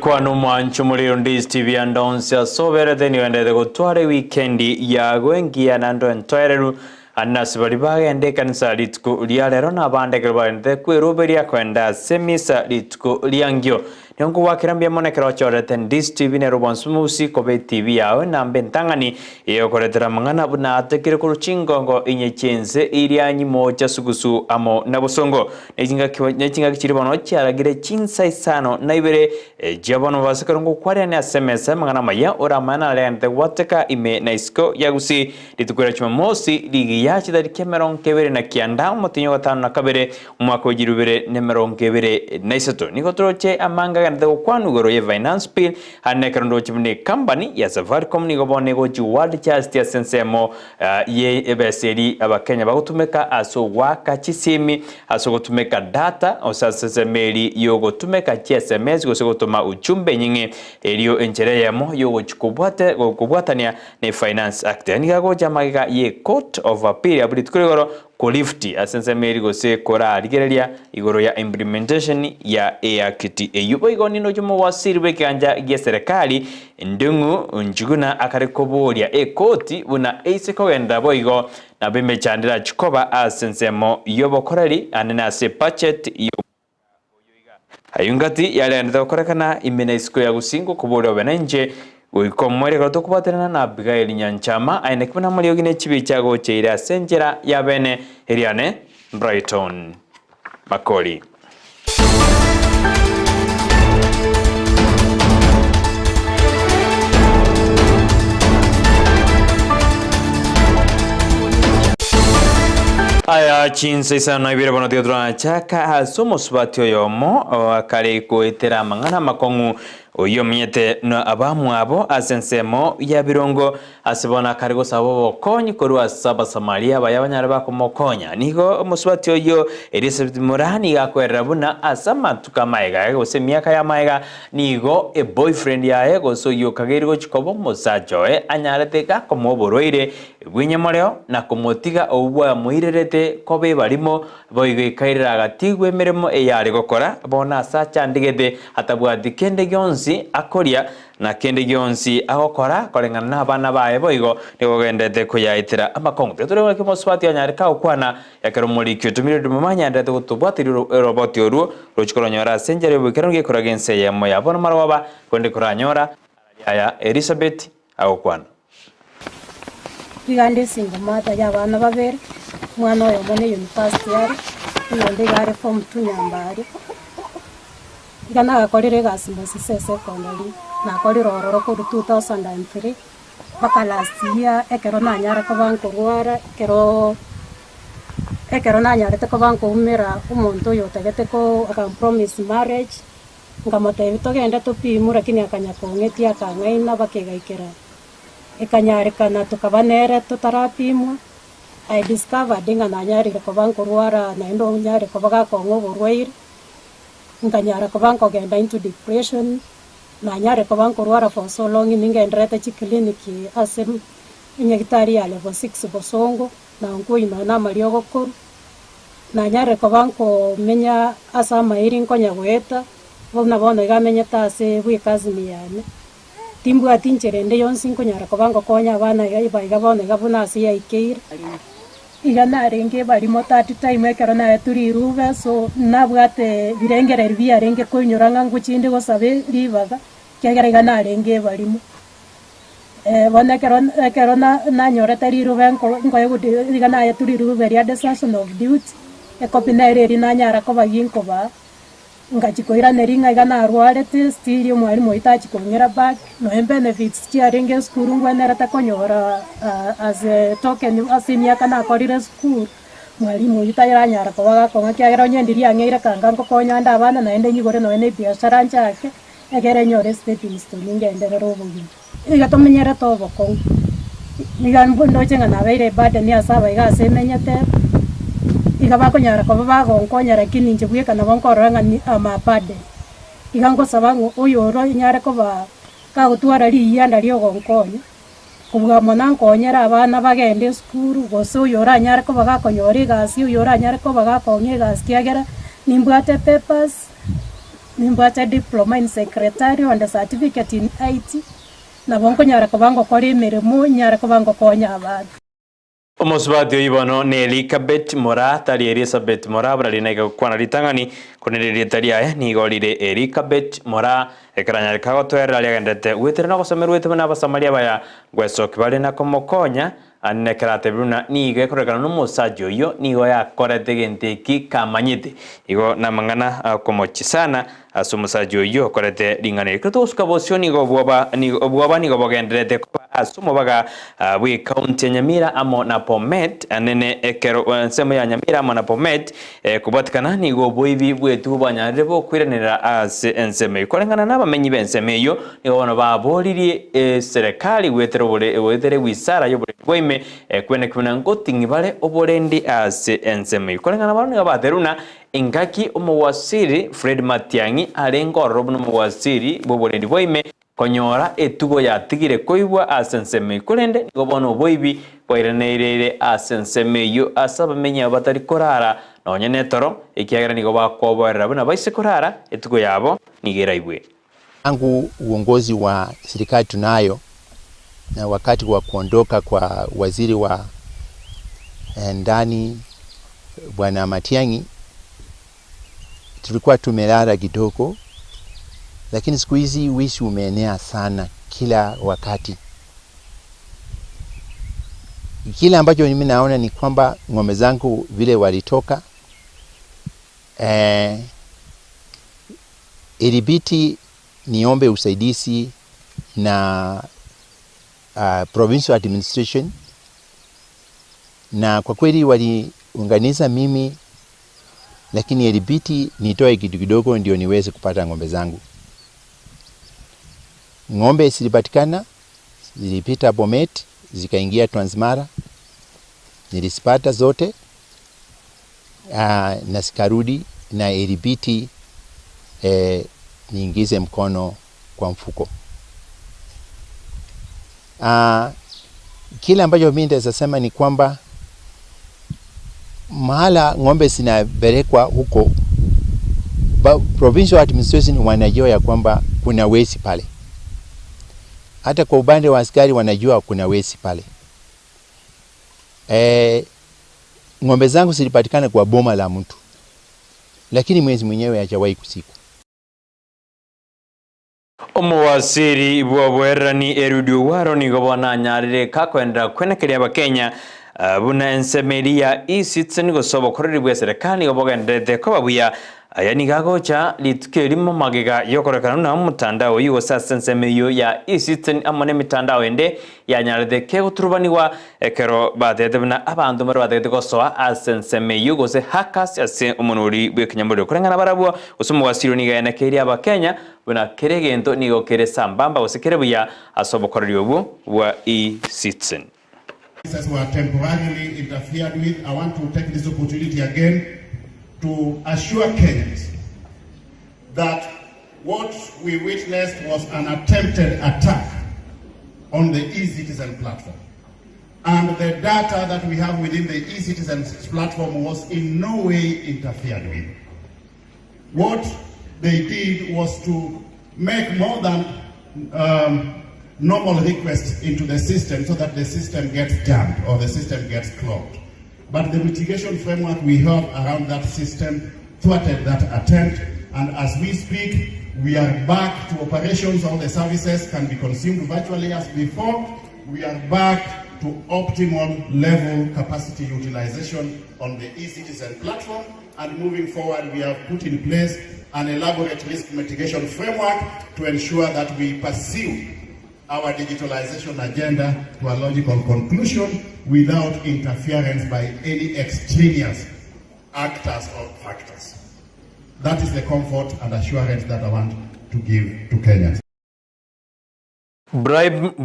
Ningokwana omwancho morero Ndizi TV ande onsi ase oberete nigo endete gotwara ewikendi yago engiya naende entoereru ande ase baria bagenda ekanisa rituko ria rero na abande ekero bagendete kweroberia koenda ase emisa rituko riangio. Nigo nkogwakera mbuya mono ekero ochorete Ndizi TV nere obwansu mogusi koba etibi yao enamba entang'ani eyokoretera amang'ana buna atekire korwa chingongo inye chiense iria nyimocha sugusu amo na bosongo. Ne chingaki chiria bono chiaragire chinsa isano na ibere chia bono mobase ekero ngokwarerania ase emesa y'amang'ana amaya, oramanye naregente gwateka ime na isiko ya Gusii rituko ria Jumamosi rigiya chitariki emerongo ebere na kianda omotienyi o gatano na kabere omwaka o chilifu ibere na emerongo ebere na isato. Nigo toroche amange agenderete gokwanwa igoro ye Finance Bill Aye nekero ndoche buna ecompany ya Safaricom nigo bono egochi world chast ase ensemo ye ebesa eri abakenya bagotumeka ase ogoaka chisimi, ase ogotumeka data, gose ase ensemo eri yogotumeka chi sms gose gotoma ujumbe enying'e erio enchera eyemo yogochi kobwate kobwatania ne Finance Act. Nigo agocha amagega ye Court of Appeal abwo rituko rigoro Kolift ase ensemo eri gose korarigereria igoro ya implementation ya eakiti eyio. Boigo nindoche omowasiri bw'ekegancha gi'eserekari Ndung'u Njuguna akare koboria ekoti buna eise kogenderera boigo nabo emechando erachi koba ase ensemo y'obokoreri anene ase budget y'omwaka oyo iga. Ayio ngati yaregenderete gokorekana ime na isiko ya Gusii ngokoboria obe nainche Goika omoerio ekero tokobwaterana na Abigaili nyanchama, aye naki buna amariogi ne chibicha agocheire ase enchera ya bene, eriane Brighton Makori. Aya chinsa isano na ibere bono tiga torachaka ase omosubati oyomo akare goetera amang'ana amakong'u Oyio omenyete na abamwabo ase ensemo ya birongo, ase bono akare gosaba obokonyi korwa ase Abasamaria baye abanyare bakomokonya. Nigo omosubati oyio Elisabeti Moraa nigo akoerera buna ase amatuko amaega aye gose emiaka y'amaega nigo eboyfriend yaye gose oyio okageire gochia koba omosacha oye anyarete gakomoa oborwaire bw'enyamoreo na komotiga obwo bwamoirerete koba ebarimo Boigo ekairera agatigwa emeremo eyare gokora, bono ase achandigete, atabwati kende gionsi akoria, na kende gionsi agokora koreng'ana nabana baye boigo nigo ogenderete koyaetera amakong'u. Tiga torebe ng'aki omosubati anyare kagokwana, ekero omoriki otomire rimuma anyanderete gotobwateria oroboti orwo rochia koronyora ase enchera y'oboikeranu gekoraga ense eyemo ya bono marogoba, korende koranyora aya Elisabeti agokwana. Iga ande esingle mother ya abana babere, omwana oyomo ne university are, oyonde iga are form two Nyambari. Iga nagakorire egasi Mosisa esecondary, nakorire ororo korwa 2003 mpaka last year ekero nanyara koba nkorwara ekeroo ekero nanyarete koba nkoumera omonto oyo otagete ko akampromise marriage. Nkamotebia, Togende topimwe, lakini akanya kong'etia akang'aina mpaka egaikera ekanyarekana tokaba nere totarapimwa. I discovered ng'a nanyarire koba nkorwara naende onyare koba gakong'a oborwaire, nkanyara koba nkogenda into depression, nanyare koba nkorwara for so long ningendererete chiclinic ase enyagitari ya level six bosongo, na nkoyia nonya na amariogo korwa. Nanyare koba nkomenya ase amairi nkonya goeta, buna bono iga amenyete ase bw'ecousin yane. Timbwati inchera ende yonsi nkonyara koba ngokonya abana iga iga bono iga buna ase yaikeire. Iga narenge ebarimo that time ekero naetwe rirube so nabwate birengererio biarenge koinyora ng'a ngochinde gosaba ribaga, ekiagera iga narenge ebarimo. Bono ekero ekero na nanyorete rirube nko nkoigwa iga naetwe rirube ria desertion of duty, ecopy nere eria nanyara koba ginkobaa, ngachia koiraneria ng'a iga narwarete still omwalimu oyio tachia kong'ira back, nonya benefits chiarenge esukuru ngwenerete konyora as a token ase emiaka nakorire esukuru, mwalimu oyio taranyara koba gakong'a ekiagera onye ndiria ang'eire kanga nkokonya ande abana naende nyigore nonya na ebiashara nchake. Ekero enyore stepping stone ngenderere obogima. Iga tomenyerete obokong'u, niga ndoche ng'a nabeire eburden ase abaiga ase emenyete, iga bakonyara koba bagonkonya lakini inche bweka nabo nkorora ng'a ni am a burden. Iga nkosaba ng'a oyoro onyare koba kagotwara riyianda riogonkonya, kobua mono ankonyere abana bagende esukuru, gose oyo oranyare koba gakonyora egasi, oyo oranyare koba gakong'a egasi kiagera nimbwate papers. Nimbwate diploma in secretarial and certificate in IT, nabo nkonyara koba ngokora emeremo, nyare koba ngokonya abanto. Omosubati oyio bono n'Elikabeti Moraa, tari Elisabeti Moraa buna rinaika gokwana ritang'ani, korende erieta riaye nigo rire Elikabeti Moraa. Ekero anyareka gotoerera riagenderete goetera na ogosomerwa goetwe buna Abasamaria abaya, ngwesokia bare na komokonya, Naende ekero atebire buna nigo ekororekana nomosacha oyio nigo yakorete egento eki kamanyete, igo namang'ana akomochisana ase omosacha oyio okorete ring'ana eri. Ekero togosuka bosio nigo obwoba nigo obwoba nigo bogendererete koba ase omobaga bw'ecounty ya Nyamira amo na Bomet, anene ekero ensemo ya Nyamira amo na Bomet kobwatikana nigo oboibi bw'etugo bwanyarire bokoiranerera ase ensemo eyio. Koreng'ana nabamenyi b'ensemo eyio nigo bono baboririe eserekari goetera obore goetera ewisara y'oborendi bwa ime kweneki buna ngoting'i bare oborendi ase ensemo eyio. Koreng'ana barabwo nigo baterwe buna engaki omowasiri Fred Matiang'i arenge ororo buna omowasiri bw'oborendi bwa ime konyora etugo yatigire koibwa ase ensemo eyio. Korende nigo bono oboibi bwairaneireire ase ensemo eyio ase abamenyi abo batari korara nonya netoro, ekiagera nigo bakoboerera buna baise korara etugo yabo nigo eraibwe. Tangu uongozi wa serikali tunayo na wakati wa kuondoka kwa waziri wa ndani Bwana Matiang'i tulikuwa tumelala kidogo, lakini siku hizi wizi umeenea sana kila wakati. Kile ambacho mimi naona ni kwamba ng'ombe zangu vile walitoka eh, ilibidi niombe usaidizi na provincial administration, na kwa kweli waliunganiza mimi, lakini ilibidi nitoe kitu kidogo ndio niweze kupata ng'ombe zangu. Ng'ombe zilipatikana, zilipita Bomet, zikaingia Transmara, nilizipata zote na zikarudi, na ilibidi niingize mkono kwa mfuko. Kile ambacho mimi nitaweza sema ni kwamba mahala ng'ombe zinapelekwa huko, provincial administration wanajua ya kwamba kuna wezi pale. Hata kwa upande wa askari wanajua kuna wezi pale. Ng'ombe zangu zilipatikana kwa boma la mtu, lakini mwezi mwenyewe hajawahi kusikwa. Omowaziri bw'oboererani Eliud Owalo nigo bono anyarire kakoenderera kwenekeria Abakenya buna ensemo eria ya E-Citizen gose obokoreri bw'eserekari nigo bogendererete koba buya. Aya nigo agocha rituko erimo magega y'okorekana buna omotandao oyio gose ase ensemo eyio ya E-Citizen amo nemetandao ende yanyarete kegoturubanigwa ekero batebete buna abanto mbare batagete gosoa ase ensemo eyio gose hackers ase omonori bw'ekenyamorero. Koreng'ana barabwo gose omowasiri nigo aenekeirie Abakenya buna kera egento nigo kere sambamba gose kere buya ase obokoreri obwo bwa E-Citizen. Services were temporarily interfered with. I want to take this opportunity again to assure Kenyans that what we witnessed was an attempted attack on the e-citizen platform. And the data that we have within the e-citizen platform was in no way interfered with. What they did was to make more than normal requests into the system so that the system gets jammed or the system gets clogged. But the mitigation framework we have around that system thwarted that attempt, and as we speak, we are back to operations. All the services can be consumed virtually as before. We are back to optimal level capacity utilization on the e-citizen platform, and moving forward, we have put in place an elaborate risk mitigation framework to ensure that we pursue our digitalization agenda to a logical conclusion without interference by any extraneous actors or factors. That is the comfort and assurance that I want to give to Kenyans.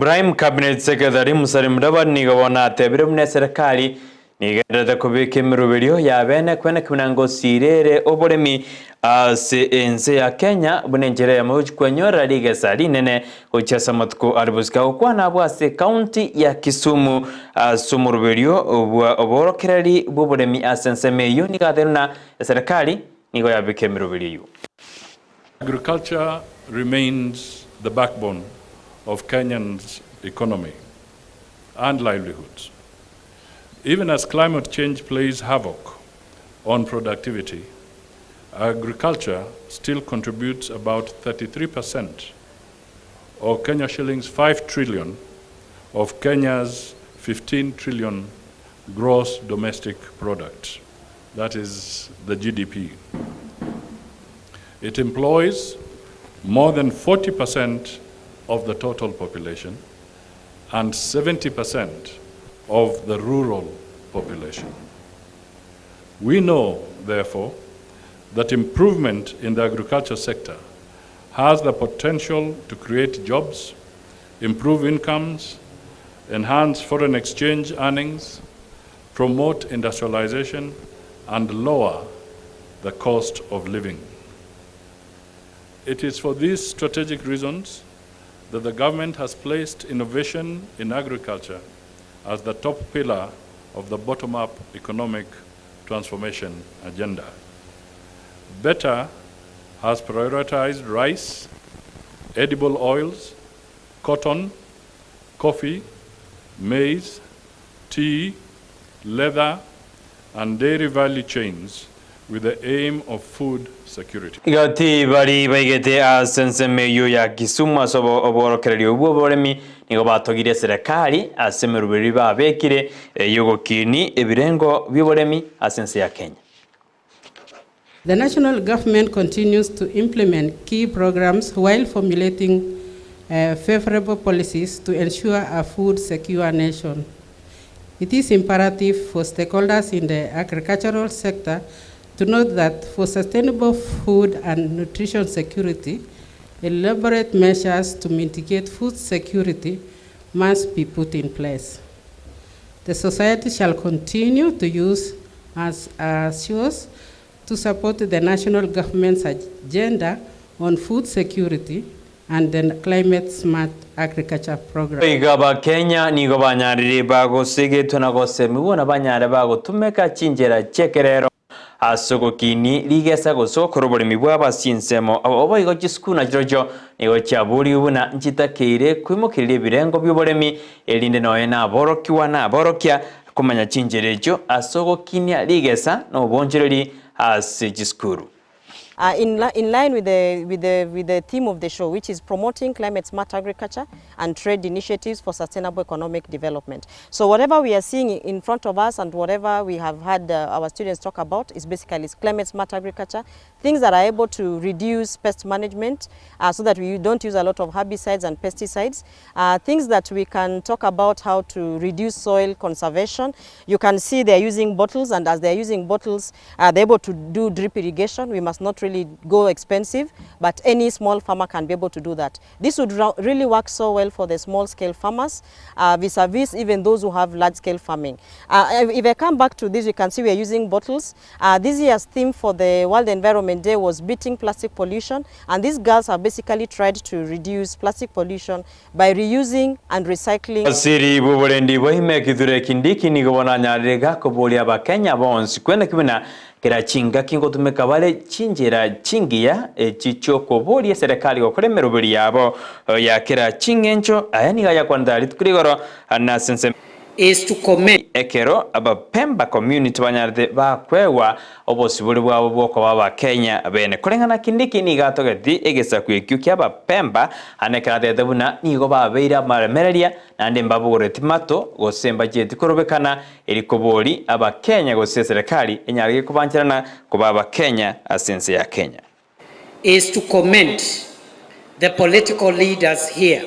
Prime Cabinet Secretary Musalia Mudavadi nigo bono atebire buna eserekari nigenderete kobeka emeroberio ya bene kwene buna ngosirere oboremi ase ense ya Kenya buna enchera eyemo gochia kwenyorera rigesa rinene gochia ase amatuko are bosio. Gokwana abwo ase ekaunti ya Kisumu ase omoroberio bwa oborokereri bw'oboremi ase ensemo eyio nigo atebire buna eserekari nigo yabeka emeroberio eyio. Agriculture remains the backbone of Kenyans' economy and livelihoods. Even as climate change plays havoc on productivity, agriculture still contributes about 33% or Kenya shillings 5 trillion of Kenya's 15 trillion gross domestic product. That is the GDP. It employs more than 40% of the total population and 70% of the rural population. We know, therefore, that improvement in the agriculture sector has the potential to create jobs, improve incomes, enhance foreign exchange earnings, promote industrialization, and lower the cost of living. It is for these strategic reasons that the government has placed innovation in agriculture as the top pillar of the bottom-up economic transformation agenda. Better has prioritized rice, edible oils, cotton, coffee, maize, tea, leather, and dairy value chains with the aim of food security. Igati bari baigete ase ensemo eywo ya Kisumu ase oborokererio obwo oboremi nigo batogirie serikali ase emeroberi babekire ey'ogokini ebirengo bi'oboremi ase ense ya Kenya. The national government continues to implement key programs while formulating favorable policies to ensure a food secure nation. It is imperative for stakeholders in the agricultural sector to note that for sustainable food and nutrition security, elaborate measures to mitigate food security must be put in place. The society shall continue to use as a source to support the national government's agenda on food security and the climate smart agriculture program. Iga Abakenya nigo banyarire bagosegetwa na gosemigwa na banyare bagotumeka chinchera chi'ekerero ase ogokini rigesa gose gokora oboremi bw'abasinsemo abo boigo chisukuru nachirochio nigo chiaborigwe buna nchitakeire koimokereria ebirengo bi'oboremi erinde nonya naborokigwa na aborokia komanya chinchera echio ase ogokinia rigesa na obonchoreri ase chisukuru. Uh, in, in line with the, with, the, with the theme of the show, which is promoting climate smart agriculture and trade initiatives for sustainable economic development. So whatever we are seeing in front of us and whatever we have had uh, our students talk about is basically climate smart agriculture, things that are able to reduce pest management uh, so that we don't use a lot of herbicides and pesticides, uh, things that we can talk about how to reduce soil conservation. You can see they're using bottles, and as they're using bottles, uh, they're able to do drip irrigation. We must not really go expensive, but any small farmer can be able to do that. This would really work so well for the small scale farmers, uh, vis-a-vis even those who have large scale farming. Uh, if I come back to this, you can see we are using bottles. Uh, this year's theme for the World Environment Day was beating plastic pollution, and these girls have basically tried to reduce plastic pollution by reusing and recycling. Waziri bw'oborendi bwa Kithure Kindiki nigo bonanyarire gakoboria Abakenya bonsi kwene kibina kera chingaki ngotumeka bare chinjera chingiya echi chiokoboria serikali gokora emeroberi yabo ya kera ching'encho aya niga yakwanetha rituko rigoro na sense is to commend ekero Abapemba community banyarete bakwewa obosibori bwabo bwokoba Abakenya bene koreng'ana Kindiki niga atogeti egesaku ekio kia Abapemba ane keratete buna nigo babeire amaremereria naende mbabogoreti mato gose mbacheti korobekana erikobori Abakenya gose serikali enyarege kobancherana koba Abakenya ase ense ya Kenya. Is to commend the political leaders here,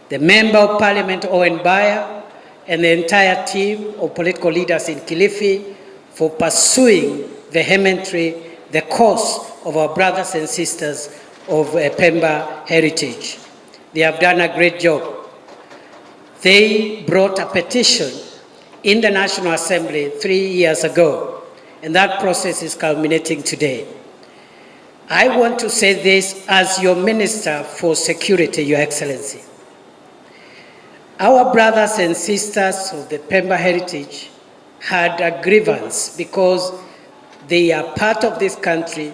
the Member of Parliament Owen Baya and the entire team of political leaders in Kilifi for pursuing vehemently the cause of our brothers and sisters of Pemba heritage. They have done a great job. They brought a petition in the National Assembly 3 years ago, and that process is culminating today. I want to say this as your Minister for Security, Your Excellency. Our brothers and sisters of the Pemba heritage had a grievance because they are part of this country,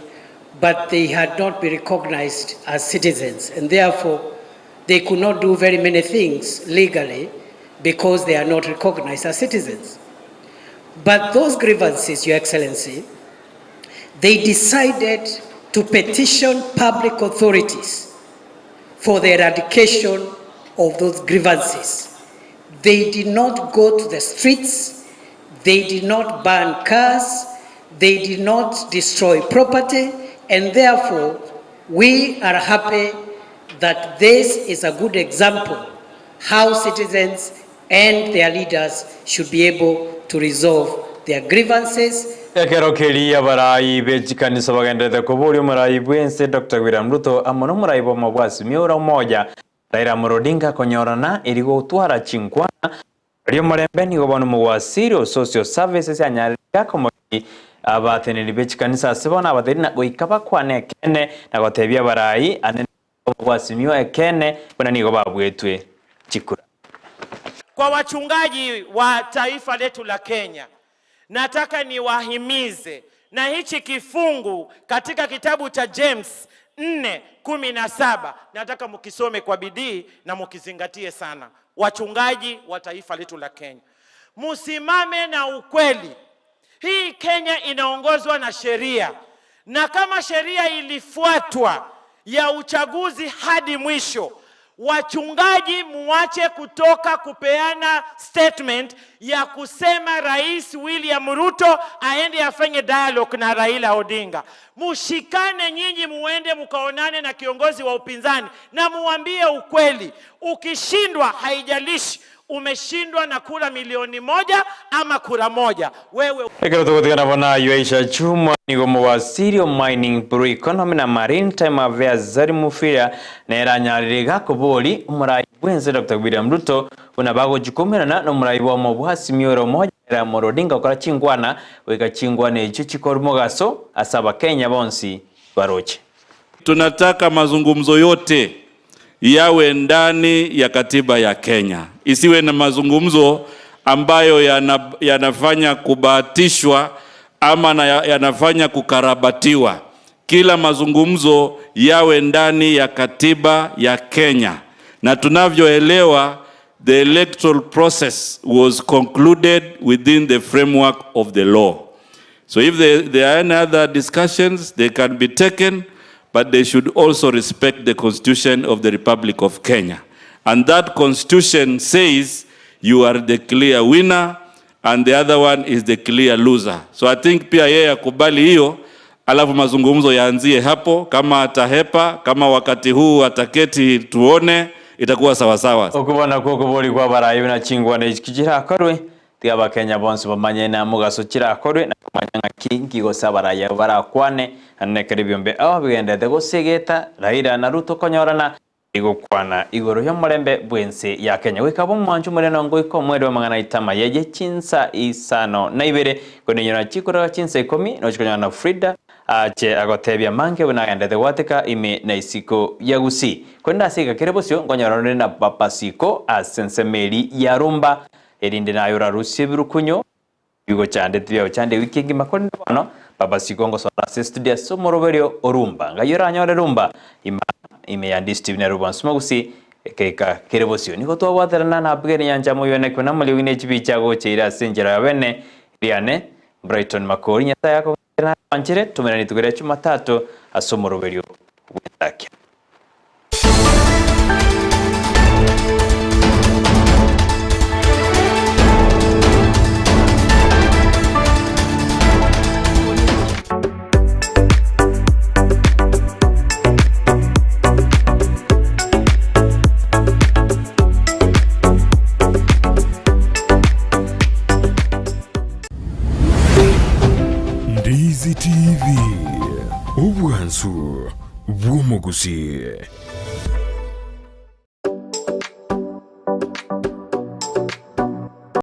but they had not been recognized as citizens, and therefore they could not do very many things legally because they are not recognized as citizens. But those grievances, Your Excellency, they decided to petition public authorities for the eradication of those grievances. They did not go to the streets, they did not burn cars, they did not destroy property, and therefore we are happy that this is a good example how citizens and their leaders should be able to resolve their grievances. Ekero keria abarai be chikanisa bagenderete koboria omorai bw'ense Doctor William Ruto amo nomorai bw'amabwasi Miura Umoja Raila Amolo Odinga konyorana erio gotwara chinkwana Erio omorembe nigo bono omogwasiri o Social Services anyarire akomoki abateneneri be chikanisa ase bono abateri na goika bakwane ekeene na gotebia abarai anene omogwasimio ekeene buna nigo babuetwe chikura. Kwa wachungaji wa taifa letu la Kenya, nataka niwahimize na hichi kifungu katika kitabu cha James 4:17 nataka mukisome kwa bidii na mukizingatie sana. Wachungaji wa taifa letu la Kenya, musimame na ukweli. Hii Kenya inaongozwa na sheria, na kama sheria ilifuatwa ya uchaguzi hadi mwisho, wachungaji muache kutoka kupeana statement ya kusema Rais William Ruto aende afanye dialogue na Raila Odinga. Mushikane nyinyi, muende mukaonane na kiongozi wa upinzani na muambie ukweli. Ukishindwa, haijalishi umeshindwa na kura milioni moja ama kura moja, wewe Ekero togotigana bono ayio Aisha Jumwa nigo omowasiri o Mining, Blue Economy na Maritime Affairs Zari Mufira nere anyarire iga kobori omorai bwense Doctor William Ruto buna bagochikomerana nomorai bwa omobwasi Mioro Omoja Raila Amolo Odinga gokora chingwana goika chingwana echio chikorwa mogaso ase abakenya bonsi baroche. Tunataka mazungumzo yote yawe ndani ya katiba ya Kenya, isiwe na mazungumzo ambayo yanafanya kubahatishwa ama yanafanya kukarabatiwa. Kila mazungumzo yawe ndani ya katiba ya Kenya, na tunavyoelewa the electoral process was concluded within the framework of the law. So if there are any other discussions, they can be taken, but they should also respect the Constitution of the Republic of Kenya. And that Constitution says you are the clear winner and the other one is the clear loser. So I think pia yeye akubali hiyo, alafu mazungumzo yaanzie hapo. Kama atahepa, kama wakati huu ataketi, tuone itakuwa sawa sawa. Okobona kwa okobori kwa barayi na chingwana iki chirakorwe tiga abakenya bonsi bamanye na mugaso chirakorwe na kumanya ng'aki nki gose abarayi abo barakwane anekere ebiombe abo bigendete gosegeta Raila na Ruto konyorana igokwana igoro y'omorembe bwense ya Kenya goika bo omwancho omoreno ngoika omweri wa amang'ana itama yeje chinsa isano na ibere konenyora chikoroga chinsa ikomi nochikonyora na Frida ache agotebia mange buna agendete gwateka ime na isiko ya Gusii kwenda ase igakere bosio nkonyorane na Papa Siko ase ensemeri ya rumba erinde nayo orarusie ebirukunyo bigochandete biagochande wiki engima korende bono Papa Siko ngosora ase studio ase omoroberio orumba ngai oranyore rumba ima ime ya Ndisi TV na Ruba Nsuma Gusii keika kere bosio nigo twabwaterana na abugere nyancha moyone kwena mali wine chibicha gocheira ase enchera ya bene riane Brighton Makori nyasaye yako na tumera nitugere Jumatatu ase omoroberio bw'endakia. Ndizi TV, obwansu bw'omogusii.